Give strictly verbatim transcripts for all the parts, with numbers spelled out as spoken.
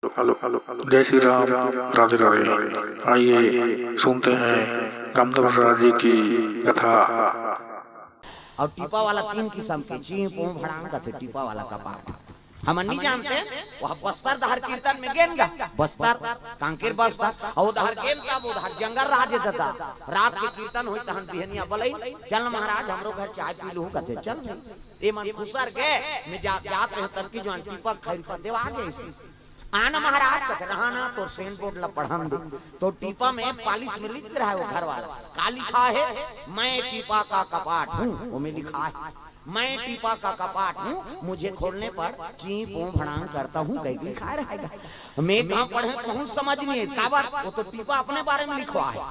जय श्री राम, राधे राधे। आइए सुनते हैं कामदेव महाराज जी की कथा। अउ टीपा वाला तीन किसम के, चीं पों भड़ांग कथे टीपा वाला कपाट। हमन नइ जानते, वह बस्तर डहर कीर्तन में गेन गा, बस्तर, कांकेर बस्तर, अउ उधर गेन तब उधर जंगल राज ददा। रात के कीर्तन होई तहन बिहनिया बलई, "चल महाराज, हमरो घर चाय पी लूहू," कथे, "चल भाई।" ए मन खुसर गे, मैं जा, जात रहे तब की जवान टीपा खैर पर देवा गे इसे। "आना महाराज," कथे, "रहा ना, तोर सेन बोर्ड ला पढ़न दे।" तो टीपा में पालिश में लिख रहा है वो घर वाला, का लिखा है? "मैं टीपा का कपाट हूँ," वो में लिखा है, "मैं टीपा का कपाट हूँ, मुझे खोलने पर चीं पों भड़ांग करता हूँ," कह के लिखा रहेगा। मैं कहाँ पढ़े, कहूँ समझ नहीं है, काबर? वो तो टीपा अपने बारे में लिखवा है,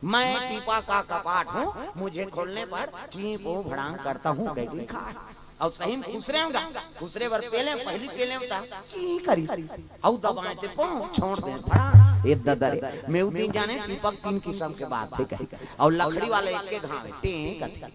"मैं टीपा का कपाट हूँ, मुझे खोलने पर चीं पों भड़ांग करता हूँ," कह के लिखा है। अउ सही में खुसरे होगा, खुसरे बर पेले, पहली पेले होता, चीं करिस। अउ दबाए ते पों, छोड़ दे, फड़ा, ए ददा रे। मैं उ दिन जाने टीपक तीन किसम के बात हे कहे। अउ लकड़ी वाला एक के घावे, टें कथे।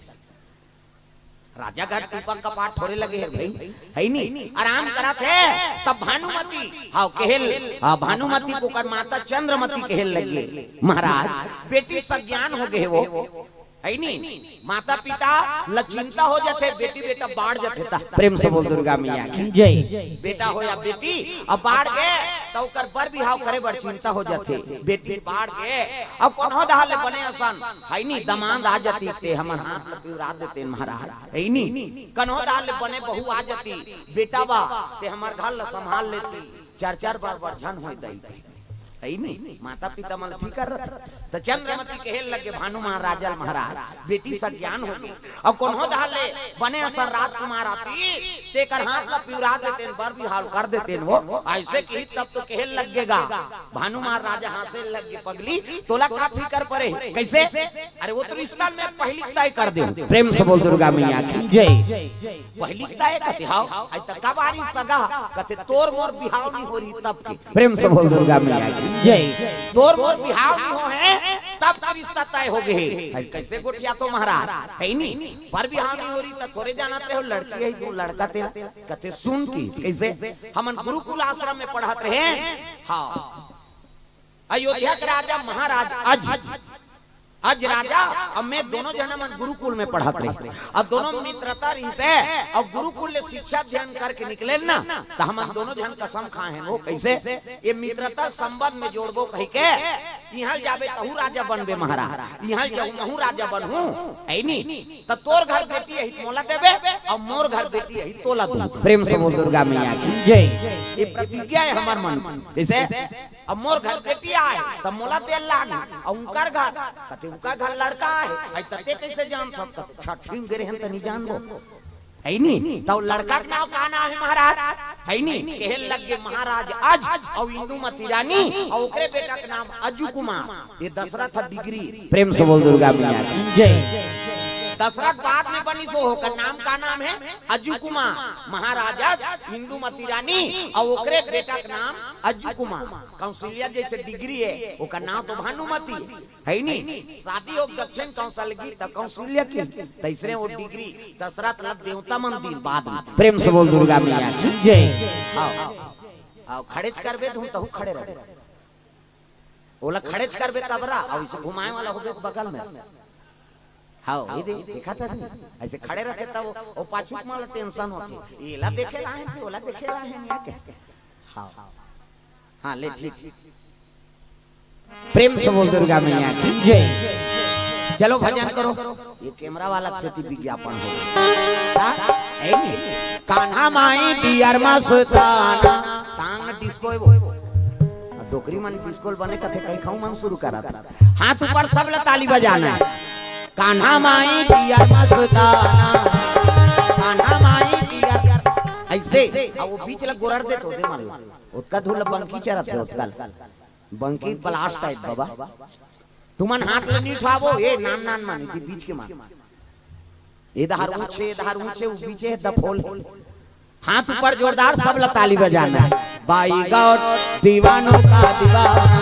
राजा घर टीपक कपाट थोरे लगे हे भाई, है नी? आराम करत हे, तब भानुमती, हाँ, कहेल, हाँ, भानुमती को कर माता चंद्रमती कहेल लगे, "महाराज, बेटी सज्ञान हो गए वो।" है नी? माता पिता ल चिंता हो जाथे, बेटी बेटा बाढ़ जाथे ता। प्रेम से बोल दुर्गा मैया की। जय। बेटा हो या बेटी, अब बाढ़ गे, त ओकर बर बिहाव करे बर चिंता हो जाथे। बेटी बाढ़ गे, अब कोनो डहर ले बने असन, है नी? दमांद आ जाती, ते हमर हाथ ल पिवरा देते महाराज, है नी? कोनो डहर ले बने बहू आ जाती, बेटा बा, ते हमर घर ल संभाल लेती, चार चार बार बर झन होय दाई। है नी? माता पिता मन फिकर रथे। त चंद्रमती कहेल लगे भानु महाराज ल, "महाराज, बेटी सज्ञान हो गे, अउ कोनो डहर ले बने असन राजकुमार आती, तेकर हाथ ल पिवरा देतेन, बर बिहाव कर देतेन वो, अइसे किही तब तो कहेल लगे गा।" भानु महाराज हाँसे लगे, "पगली, तोला का फिकर परे? कइसे? अरे वो तो रिस्ता में पहिली तय कर दे।" प्रेम से बोल दुर्गा मैया की। जय। पहिली तय कथे, "हव, अइ त कब आरी सगा?" कथे, "तोर मोर बिहाव नी हो रही तब के।" प्रेम से बोल दुर्गा मैया की। जय। तोर मोर बिहाव नी हो हे, तब के रिस्ता तय हो गे हे। अरे कइसे गोठियाथो महाराज, है नी? बर बिहाव नी हो रही, त थोरे जानत रहे हो, लड़की हे, तू लड़का ते। कथे, "सुन की, कइसे?" हमन गुरुकुल आश्रम में पढ़त रहे। हाँ। अयोध्या के राजा महाराज अज, अज राजा अउ मैं दोनों झन मन गुरुकुल में पढ़त रहे। अउ दोनों मित्रता रहिसे, अउ गुरुकुल ले शिक्षा अध्ययन करके निकलेन ना, त हमन दोनों झन कसम खाए हन। वो कइसे? ए मित्रता संबंध में जोड़बो कहिके, इहाँ जाबे तहू राजा बनबे महाराज, इहाँ जाहूँ महूँ राजा बनहूँ, है नी? त तोर घर बेटी अही त मोला देबे, अउ मोर घर बेटी अही त तोला दूँ। प्रेम से बोल दुर्गा मैया की। जय। ए प्रतिज्ञा हे हमर मन। कइसे? अब मोर घर बेटी आय, त मोला दे लाग, अउ उनकर घर, कथे उनकर घर लड़का आय, अइ त ते कइसे जानथस? कथे छठी में गे रहेन त नी जानबो। है नी? त लड़का के नाम का नाम हे महाराज? है नी? कहेल लगे महाराज अज, अउ इंदुमती रानी, अउ ओकरे बेटा के नाम अजू कुमार। ए दशरथ ह डिग्री। प्रेम से बोल दुर्गा मैया की। जय। दशरथ बाद में बनिस हो, ओकर नाम का नाम हे? अजू कुमार। महाराज अज, इंदुमती रानी, अउ ओकरे बेटा के नाम अजू कुमार। कौशल्या जइसे डिग्री हे, ओकर नाम तो भानुमती हे, है नी? शादी हो दक्षिण कौशल की, त कौशल्या की, तइसने वो डिग्री दशरथ ल देवता मन दिन बाद में। प्रेम से बोल दुर्गा मैया की। जय। हव, हव, खड़ेच करबे धुन तहू खड़े रहे। ओला खड़ेच करबे तबरा, अउ इसे घुमाए वाला होबे बगल में। हव, ये दे, देखा था तू? अइसे खड़े रथे तब वो, वो पाछू के मन ल tension होथे। एला देखे ला हे कि ओला देखे ला हे, या कह के। हव। हाँ, ले ठीक। प्रेम से बोल दुर्गा मैया की। जय। चलो भजन करो। ये camera वाला के सेती विज्ञापन हो। हाँ? है नी? कान्हा माई dear मस्ताना। टांग disco हे वो। डोकरी मन disco ल बने कथे, कहीं खाऊ मन शुरू करा था। हाथ ऊपर सब ल ताली बजाना हे। कान्हा माई dear मस्ताना, कान्हा माई dear। अइसे, अब वो बीच ल गोरर दे तो दे मन ल। ओतका धूल ल बंकी चरत हे, ओतका ल। बंकी blast type बाबा। तुमन हाथ ल नी उठाबो, ए नान नान मन, इती बीच के मन। ए डहर ऊंचे, ए डहर ऊंचे, वो बीचे हे दफोल। हाथ ऊपर जोरदार, सब ल ताली बजाना। By God दीवानों का दीवाना।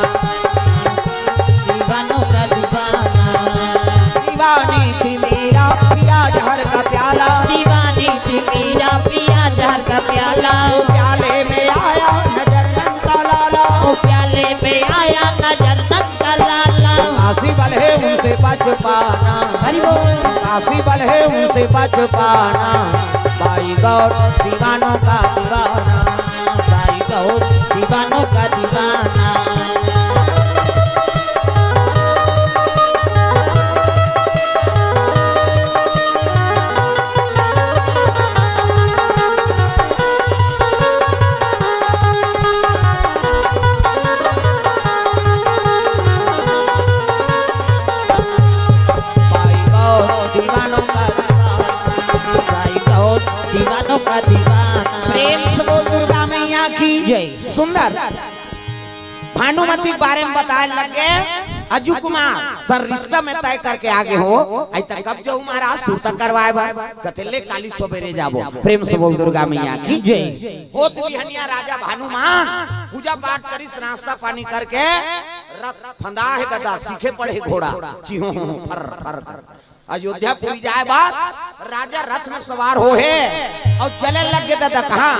दीवानों का दीवाना। दीवानी थी मेरा पिया जहर का प्याला। दीवानी थी मेरा पिया जहर का प्याला। प्याले में आया नजर नंद काला। पाना। हरि बोल। काशी बढ़े उनसे बच पाना। भाई गौर दीवानों का दीवाना। भाई गौर दीवानों का दीवाना। भाई गौर दीवानों का दीवाना। भाई गौर दीवानों का दीवाना। प्रेम से बोल दुर्गा मैया की जय। सुंदर। भानुमति के बारे में बताए लगे। अजू कुमार सर रिश्ता में तय करके आगे हो। अई तक कब जाहू महाराज सुरता करवाए बर? कथे ले काली सबेरे जाबो। प्रेम से बोल दुर्गा मैया की जय। होत बिहनिया राजा भानुमान पूजा पाठ करिस, नाश्ता पानी करके रथ फंदा हे ददा, सीखे पड़े घोड़ा, चिहो फर फर कर। अयोध्यापुरी जाए बर राजा रथ में सवार हो हे अउ चले लग गे ददा। कहाँ?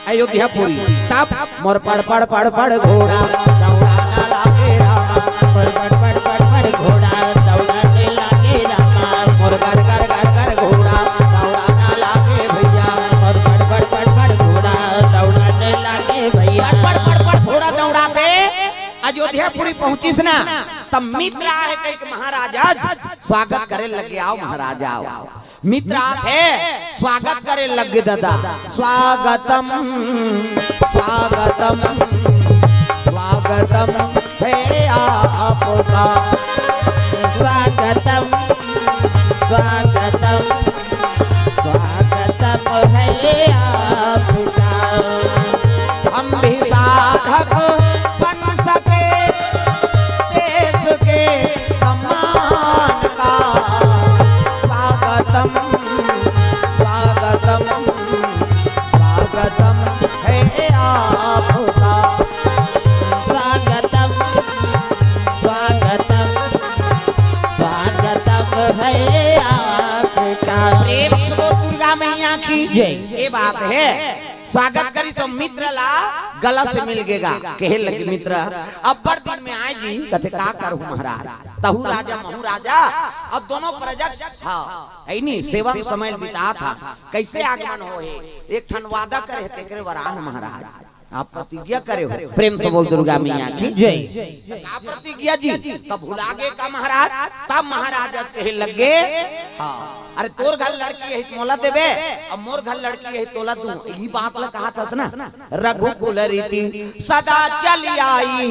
अयोध्यापुरी। तब मोर पड़ पड़ पड़ पड़ घोड़ा दौड़ा ना लागे रामा। मोर पड़ पड़ पड़ पड़ घोड़ा दौड़ा ने लागे रामा। मोर गर गर गर गर घोड़ा दौड़ा ना लागे भैया। मोर पड़ पड़ पड़ पड़ घोड़ा दौड़ा ने लागे भैया। पड़ पड़ पड़ पड़ घोड़ा दौड़ाते अयोध्यापुरी पहुंचिस ना, तब मित्र आहे कहिके महाराजा स्वागत करे लगे। आओ महाराजा, आओ। मित्र आथे, स्वागत करे लगे ददा। स्वागतम, स्वागतम, स्वागतम है आपका। स्वागतम, स्वागतम, स्वागतम है आपका। हम भी साधक बन सके देश के सम्मान का। स्वागतम, स्वागतम, स्वागतम है आपका। स्वागतम, स्वागतम, स्वागतम है आपका। प्रेम से बोल दुर्गा मैया की जय। ये बात है। स्वागत करिस अउ मित्र ला गला से मिल गे गा। कहे लगे मित्र, अब्बड़ दिन में आए जी। कथे का करहूं महाराज, तहू राजा महू राजा, अउ दोनों प्रजा के, हाँ, ऐनी सेवा में समय बितात हा। कइसे आगमन होहे? एक ठन वादा करे हे, तेकरे बर आन महाराज। आप प्रतिज्ञा करे हो। प्रेम से बोल दुर्गा मैया की जय। का प्रतिज्ञा जी? तब भुला गे का महाराज? तब महाराज आज कहे लगे, हाँ, अरे तोर घर लड़की हे त मोला देबे, अब मोर घर लड़की हे त तोला दूं। ई बात ला कहत हस ना, रघुकुल रीति सदा चली आई,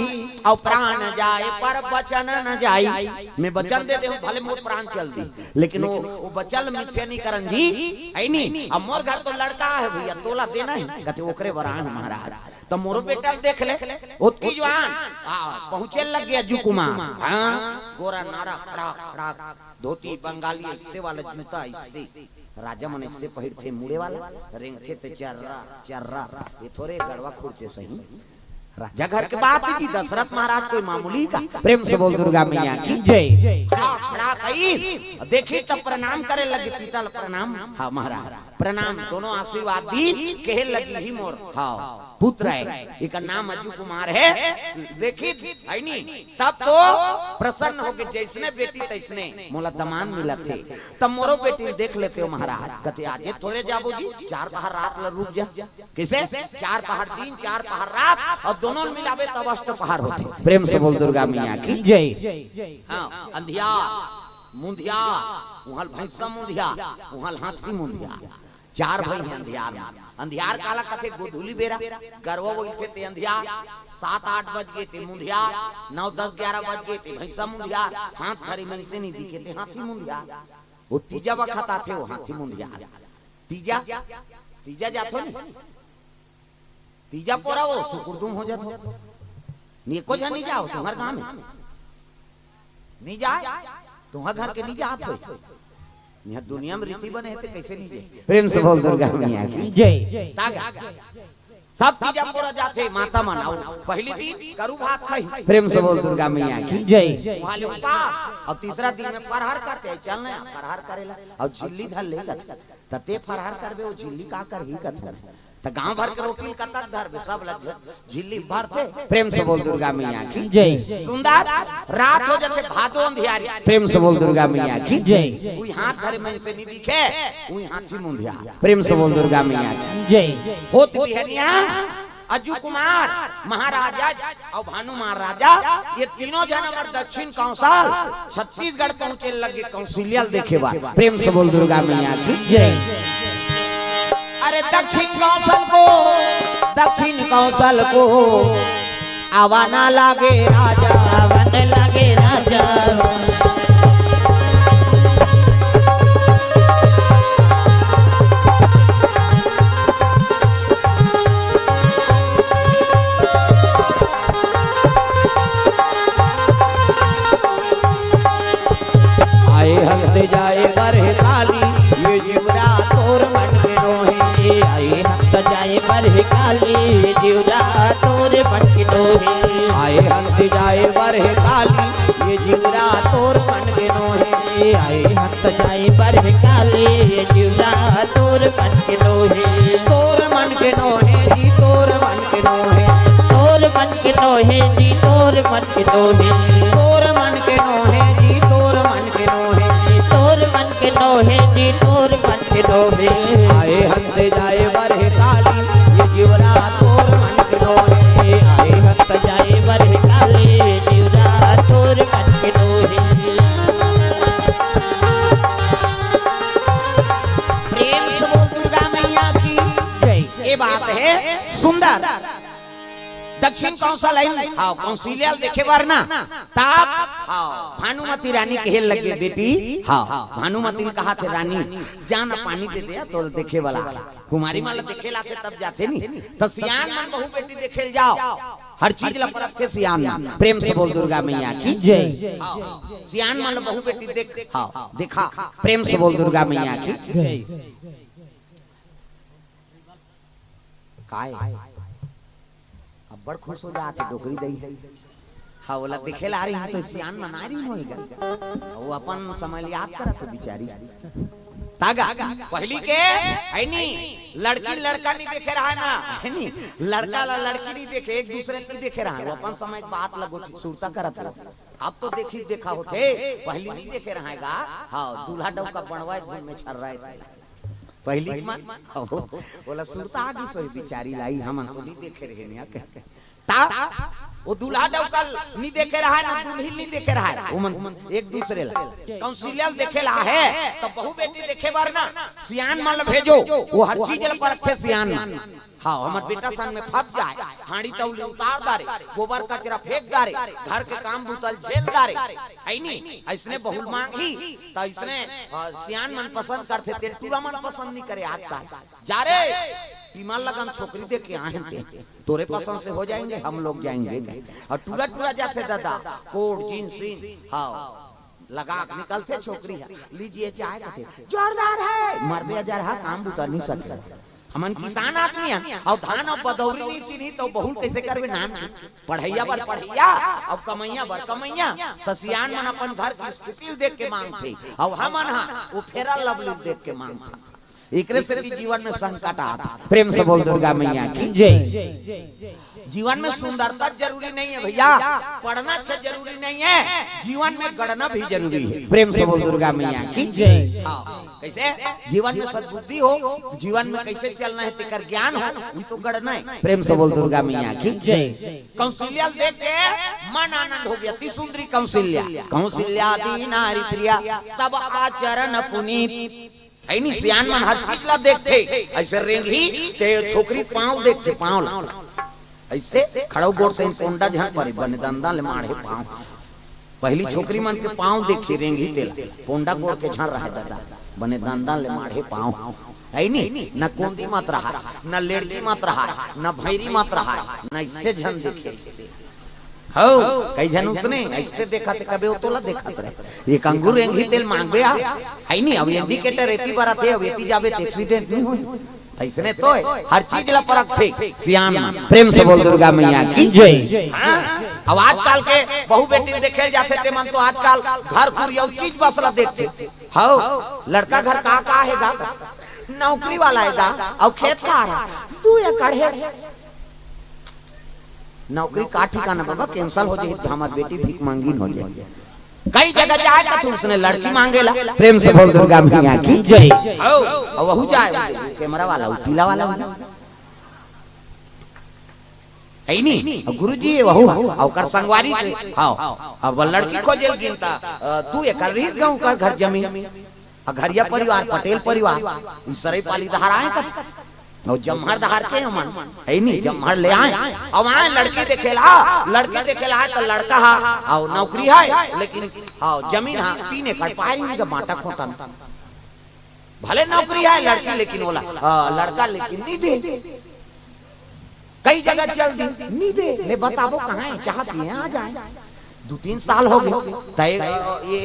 अउ प्राण जाए पर वचन न जाई। मैं वचन दे देहूं, भले मोर प्राण चल दी, लेकिन वो, वो वचन मिथ्या नहीं करन जी, है नी? अब मोर घर तो लड़का हे भैया, तोला देना हे। कथे ओकरे बर आन महाराज, त मोरो बेटा ल देख ले, ओतकी जुवान। आ, पहुंचे लग गे अजू कुमार। हाँ, गोरा नारा खड़ा, खड़ा, धोती बंगाली अइसे वाला, जूता अइसे, राजा मन अइसे पहिरथे मुड़े वाला, रेंगथे ते चर्रा, चर्रा, ये थोरे गड़वा खुरचे सही। राजा घर के बात हे जी, दशरथ महाराज कोई मामूली का। प्रेम से बोल दुर्गा मैया की जय। खड़ा, खड़ा कही, देखी तब प्रणाम करे लगे, पिता ल प्रणाम। हाँ महाराज, प्रणाम, दोनों आशीर्वाद दी, कहे लगी ही मोर, हाँ, पुत्र हे, एकर नाम अजू कुमार हे, देखी, है नी? तब तो प्रसन्न होके, जैसने बेटी तैसने मोला दमांद मिलत हे, तब मोरो बेटी देख लेते हो महाराज। कथे आजे थोरे जाबो जी, चार पहर रात ला रुक जा। कइसे? चार पहर दिन, चार पहर रात, अउ दोनों मिलाबे तब अष्ट पहर होथे। प्रेम से बोल दुर्गा मैया की जय। हाँ, अंधियार, मुंधियार, उहां ल भैंसा मुंधियार, उहां ल हाथी मुंधियार। चार भाई हे अंधियार में। अंधियार काला कथे? गोधूली बेरा, गरवा बोलथे ते अंधियार, सात आठ बज गे ते मुंधियार, नौ दस ग्यारह बज गे ते भैंसा मुंधियार, हाथ धरे मइनसे नहीं दिखे ते हाथी मुंधियार। वो तीजा बखत आथे वो हाथी मुंधियार। तीजा, तीजा जाथो नी? तीजा पोरा वो सुकुरदुम हो जाथो। नी एको झन नी जाओ तुम्हर गांव में। नी जाए, तुम्हर घर के नी जात हो। इहां दुनिया में रीति बने हे ते कइसे नी जाए? प्रेम से बोल दुर्गा मैया की जय। तागा। सब तीजा पोरा जाथे माता मन, अउ पहली दिन करू भात खाही। प्रेम से बोल दुर्गा मैया की जय। उहां ले उपास, अउ तीसरा दिन में फरहर करथे, चल ना फरहर करे ला, अउ झिल्ली धर ले कथे। त ते फरहर करबे, वो झिल्ली का करही कथे। त गांव भर के रोटी ल कतक धरबे, सब ल झ-, झिल्ली भरथे। प्रेम से बोल दुर्गा मैया की। जय। सुंदर रात हो जथे, भादो अंधियारी। प्रेम से बोल दुर्गा मैया की। जय। उही हाथ धरे मन से नी दिखे, उही हाथी मुंधिया। प्रेम से बोल दुर्गा मैया की। जय। होत बिहनिया अजू कुमार महाराजा अउ भानु महाराजा, ये तीनों झन हमर दक्षिण कौशल छत्तीसगढ़ पहुंचे लगे कौशल्या ल देखे बर। प्रेम से बोल दुर्गा मैया की। जय। अरे दक्षिण कौशल को, दक्षिण कौशल को आवा ना लागे राजा। आवा ना लागे राजा। आए हंत जाए बर हे काली, ये जिवरा तोर मन के नोहे। आए हंत जाए बर हे काली, ये जिवरा तोर मन के नोहे। आए हंत जाए बर हे काली, ये जिवरा तोर मन के नोहे। आए हंत जाए बर हे काली, ये जिवरा तोर मन के नोहे। तोर मन के नोहे जी, तोर मन के नोहे। तोर मन के नोहे जी, तोर मन के नोहे। तोर मन के नोहे जी, तोर मन के नोहे। तोर मन के नोहे जी, तोर मन के नोहे। आए हंत जाए बर हे काली, ये जिवरा तोर मन के नोहे। आए हंत जाए बर हे काली, ये जिवरा तोर मन के नोहे। प्रेम से बोल दुर्गा मैया की। जय। ये बात हे सुंदर। दक्षिण कौशल है, हाँ, कौशल्या ल देखे बर ना, तब, हाँ, भानुमती रानी कहे लगे, "बेटी," हाँ, भानुमती ने कहा थे, "रानी, जा ना पानी दे दे, तो देखे वाला कुमारी मन ल देखे लाथे तब जाथे नी, त सियान मन बहू बेटी देखे ल जाव, हर चीज ल परखथे सियान मन।" प्रेम से बोल दुर्गा मैया की। जय। हाँ, सियान मन ल बहू बेटी देख, हाँ, देखा, प्रेम से बोल दुर्गा मैया की। जय। काय? अब्बड़ खुश हो जात हे डोकरी दई। हाँ, ओला देखे ला रही तो सियान मना रही होई गा। वो अपन समय ले याद करत हे बिचारी। तागा, पहली के, है नी, लड़की लड़का नहीं देखे रहा ना, है नी, लड़का ला लड़की नहीं देखे, एक दूसरे नहीं देखे रहा, वो अपन समय के बात लगो सुरता करत रहा। अब तो देखी देखा होथे, पहली नहीं देखे रहा गा, हाँ, दूल्हा डौका बनवाए धुन में छर रहे थे। पहली के मन, ओला सुरता आ गिस होही बिचारी लाई, हमन तो नहीं देखे रहे निया कह। ता, वो दूल्हा डौका ल नहीं देखे रहा है, ना दुल्हिन नहीं देखे रहा है, वो मन एक दूसरे ला। कौशल्या ल देखे ला हे, त बहू बेटी देखे बर ना, सियान मन ल भेजो, वो हर चीज ल परखथे सियान मन। हाँ, हमर बेटा सन में फंस जाए, हांडी तौली उतार डारे, गोबर कचरा फेंक डारे, घर के काम बूता ल झेल डारे, है नी? अइसने बहू ल मांगही, त अइसने, अ, सियान मन पसंद करथे, तेल टूरा मन पसंद नहीं करे आजकल। जा रे, टीमा लगन छोकरी देख के आए हैं, तोरे पसंद से हो जाएंगे, हम लोग जाएंगे। और टूरा टूरा जाथे दादा, कोट, जींस, सीन, हाँ, लगा के निकलथे छोकरी है, "लीजिए चाय," कहथे, "जोरदार है, मरबे अजरहा, काम बूता नहीं सकते।" हमन किसान आदमी है, अउ धान अउ बदौरी नहीं चिन्ही, तो बहू ल कैसे करबे नान? पढ़ैया बर पढ़ैया, अउ कमैया बर कमैया, त सियान मन अपन घर की स्थिति ल देख के मांगथे, अउ हमन हा वो फेरा लवली ल देख के मांगथन। एकरे सेती जीवन में संकट आत। प्रेम से बोल दुर्गा मैया की। जय। जीवन में सुंदरता जरूरी नहीं है भैया, पढ़ना अच्छा जरूरी नहीं है, जीवन में गढ़ना भी जरूरी है। प्रेम से बोल दुर्गा मैया की। जय। हाँ, कैसे? जीवन में सद्बुद्धि हो, जीवन में कैसे चलना है तेकर ज्ञान हो, वो तो गढ़ना है। प्रेम से बोल दुर्गा मैया की। जय। कौशल्या ल देख के मन आनंद हो गया, अति सुंदरी कौशल्या, कौशल्या अति नारी प्रिया, सब आचरण पुनीत। है नी, सियान मन हर चीज ला देखथे, ऐसे रेंगही ते छोकरी पाँव देखथे, पाँव ला। ऐसे खड़ो गोड़ से पोंडा झन परे, बने दंदा ले माढ़े पाँव। पहली छोकरी मन के पाँव देखी रेंगही तेला, पोंडा गोड़ के झन रहे दादा, बने दंदा ले माढ़े पाँव। है नी, न कोंदी मत रहा, न लेड़की मत रहा, न भैरी मत रहा, न इससे झन देखे इससे। हो, कई झन उसने ऐसे देखा थे, कबे वो तोला देखत रहे। एक अंगूर एंगी तेल मांगबे आ, है नी, अब इंडिकेटर एती बरत हे, अब एती जाबे त एक्सीडेंट नहीं होई। ऐसने तो है, हर चीज ला परखथे सियान मन। प्रेम से बोल दुर्गा मैया की। जय। हाँ, अब आजकल के बहू बेटी देखे जाथे ते मन तो आजकल घर कुरिया चीज बस ला देखथे। हो, लड़का घर का का हे गा? नौकरी वाला हे गा, अउ खेत खार हे। तू ये कढ़े नौकरी का ठिकाना बाबा, cancel हो जाही, हमर बेटी भीख मांगिन हो जाही। कई जगह जाए कथू, उसने लड़की मांगेला। प्रेम से बोल दुर्गा मैया की जय। हो, और वहू जाए, वो camera वाला, वो पीला वाला, वो है ही नहीं। और गुरुजी ये वहू, और ओकर संगवारी के, हाँ, अब लड़की खोजे ल गिनता, अ, तू एकर रीत गाँव का घर जमीन, आ घरिया परिवार, पटेल परिवार, ई सरई पाली दहार आए कथू। अउ जम्हर दहार के हमन, है नी, जम्हर ले आए। अब आए लड़की देखे ला, लड़की देखे ला आए त लड़का हा, अउ नौकरी है, लेकिन हाँ, जमीन हा, तीन एकड़ पाए रही का बांटा खोटा में। भले नौकरी है लड़की, लेकिन ओला, हाँ, लड़का लेकिन नहीं दे। कई जगह चल दी, नहीं दे, ले बताबो कहाँ है, चाह पिए आ जाए। दू तीन साल हो गए, त ये, ये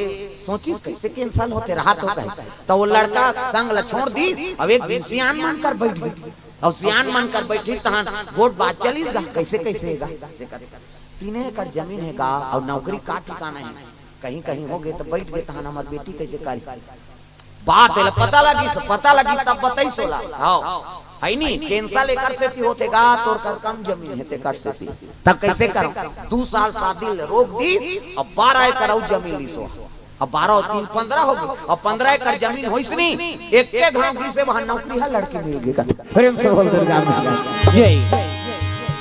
सोचिस कैसे cancel होथे, रहा तो कहे। त वो लड़का संग ला छोड़ दी, अब एक दिन सियान मन कर बैठ गई। अब सियान मन कर बैठी तहन गोठ बात चलिस गा, कैसे कैसे हे गा, से कर। तीन एकड़ जमीन हे गा, और नौकरी का ठिकाना है, कहीं कहीं हो गए त बैठ गए, तहन हमर बेटी कैसे करी। बात एला पता लगी, से पता लगी तब बताई सोला। हाँ, है नी, cancel एकर सेती होथे गा, तोर कर कम जमीन हे तेकर सेती। तब कैसे करो? दू साल शादी ले रोक दी, अब बारह एकड़ अउ जमीन लीसो। अब बारह और तीन पन्द्रह हो गए, अब पन्द्रह एकड़ जमीन होइस नी, एक के घाव घिसे वहां नौकरी है, लड़की मिल गई का। प्रेम से बोल दुर्गा मैया की जय।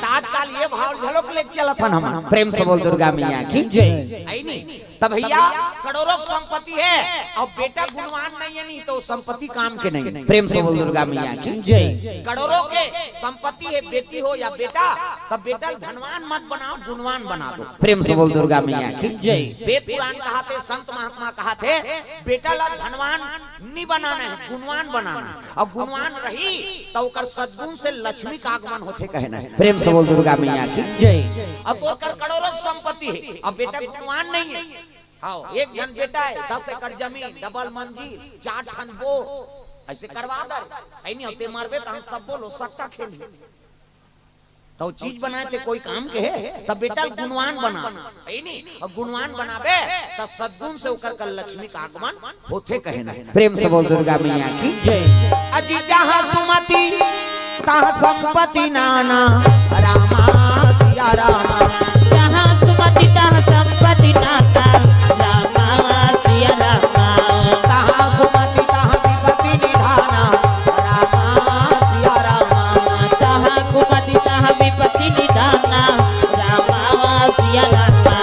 त आजकल ये भाव झलक ले चलत हन हम। प्रेम से बोल दुर्गा मैया की जय। है नी? त भैया, करोड़ों की संपत्ति है और बेटा गुणवान नहीं है, नहीं तो संपत्ति काम के नहीं। प्रेम से बोल दुर्गा मैया की जय। करोड़ों के संपत्ति है, बेटी हो या बेटा, तब बेटा धनवान मत बनाओ, गुणवान बना दो। प्रेम से बोल दुर्गा मैया की जय। वेद पुराण कहाथे, संत महात्मा कहाथे, बेटा ला धनवान नहीं बनाना है, गुणवान बनाना है। अब गुणवान रही त ओकर सद्गुण से लक्ष्मी का आगमन होथे कहे ना। प्रेम से बोल दुर्गा मैया की जय। अब ओकर करोड़ों संपत्ति है, अब बेटा गुणवान नहीं है। हाँ, एक झन बेटा है, दस एकड़ जमीन, डबल मंजिल, चार ठन बोर, ऐसे करवा दे। ऐ नहीं होते मरबे त हम सब बोलो सक्का खेली। त वो चीज बनाए ते कोई काम के है, तब बेटा गुणवान बना, है नी? और गुणवान बनाबे, त सद्गुण से ओकर कर लक्ष्मी का आगमन होथे कहे ना। प्रेम से बोल दुर्गा मैया की जय। अजी जहाँ सुमति, तहाँ संपत्ति नाना, रामा सिया रामा। जहाँ सुमति तहाँ संपत्ति नाना, रामा सिया रामा। तहाँ सुमति तहाँ विपत्ति निधाना, रामा सिया रामा। जहाँ सुमति तहाँ विपत्ति निधाना, रामा सिया रामा।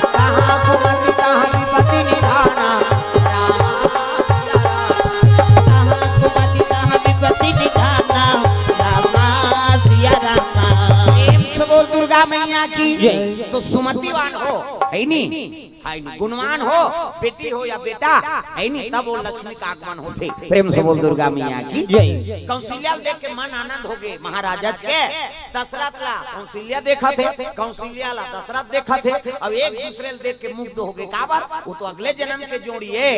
कहाँ कुमति कहाँ विपति निधाना, रामा सिया रामा। कहाँ कुमति कहाँ विपति निधाना, रामा सिया रामा। प्रेम से बोल दुर्गा मैया की। जय। तो सुमतिवान हो, है नी? है नी, गुणवान हो, बेटी हो या बेटा, है नी, तब वो लक्ष्मी का आगमन होथे। प्रेम से बोल दुर्गा मैया की। जय। कौशल्या ल देख के मन आनंद हो गए महाराजा के। दशरथ ला कौशल्या देखत हे, कौशल्या ला दशरथ देखत हे, अब एक दूसरे ल देख के मुग्ध हो गए। काबर? वो तो अगले जन्म के जोड़ी है।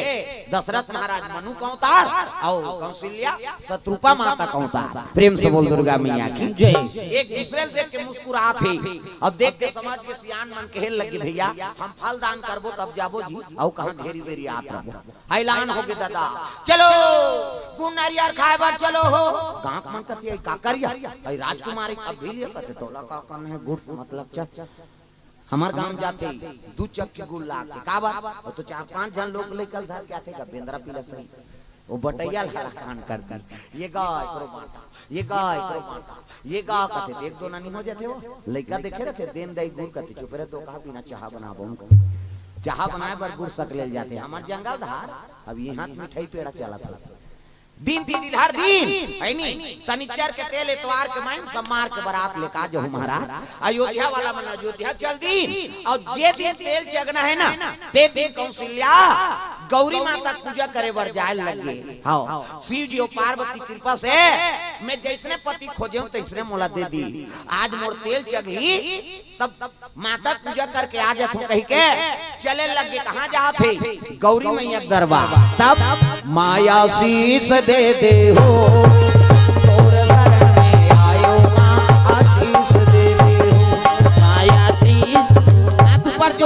दशरथ महाराज मनु का अवतार और कौशल्या शतरूपा माता का अवतार। प्रेम से बोल दुर्गा मैया की। जय। एक दूसरे ल देख के मुस्कुरात हे। अब देख के समाज के सियान मन कहे लगे, "भैया, हम फल दान करबो तब जाबो जी, अउ कहाँ घेरी बेरी आत रहबो।" हैलान हो गे दादा, "चलो, गुड़ नारियर खाए बर चलो हो।" गाँव के मन कथे, "का करिया?" "अरे राजकुमारी अब भी लिया," कथे, "तोला का करना है गुड़, मतलब चल।" हमर गाँव जाथे, दू चक्की गुड़ ला के, काबर? वो तो चार पांच झन लोग लेकर धर के आथे का, बेंदरा पीला सही। वो बटैया ला हलाकान कर दी। ये गा एकरो बांटा, ये गा एकरो बांटा, ये गा कथे, एक दो ननी हो जाथे वो। लइका देखे रहथे, देन दाई गुड़ कथे, चुप रह, तो कहा बिना चाहा बनाबो उनको। चाहा बनाए बर गुड़ सकले ल जाथे। हमर जंगल धार, अब ये हाथ मिठाई पेड़ा चलत हे। दिन तिथि धर दिन, है नी? सनिचर के तेल एतवार के माइन सम्मार के बरात लेका जहू महाराज। अयोध्या वाला मन अयोध्या चल दिन, और जे दिन तेल चघना है ना, ते दिन कौशल्या गौरी माता पूजा करे बर जाए लग गे। हाँ, शिव जी और पार्वती कृपा से मैं जैसने पति खोजे हूँ, तैसने मोला दे दी। आज मोर तेल चघी, तब माता पूजा करके आ जाथों कहि के चले लग गे। कहाँ जात हे? गौरी मैया के दरबार। तब माया शीश दे दे हो, तोर शरण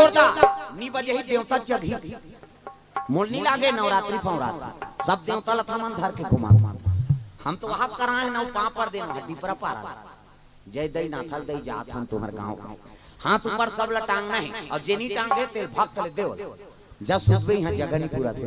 देवता, नी बजही देवता जगही। मोला नी लागे नवरात्रि फवरात्रि, सब देवता ल त हमन धर के घुमा। हम तो वहां कराए ना पापर देना है दीपरा पारा। जय दई नाथल दई जात हम तुम्हर गांव का। हाथ ऊपर सब ल टांगना है और जेनी टांगे तेल भक्त ले देव। जस सुबह यहां जगह नहीं पूरा थे।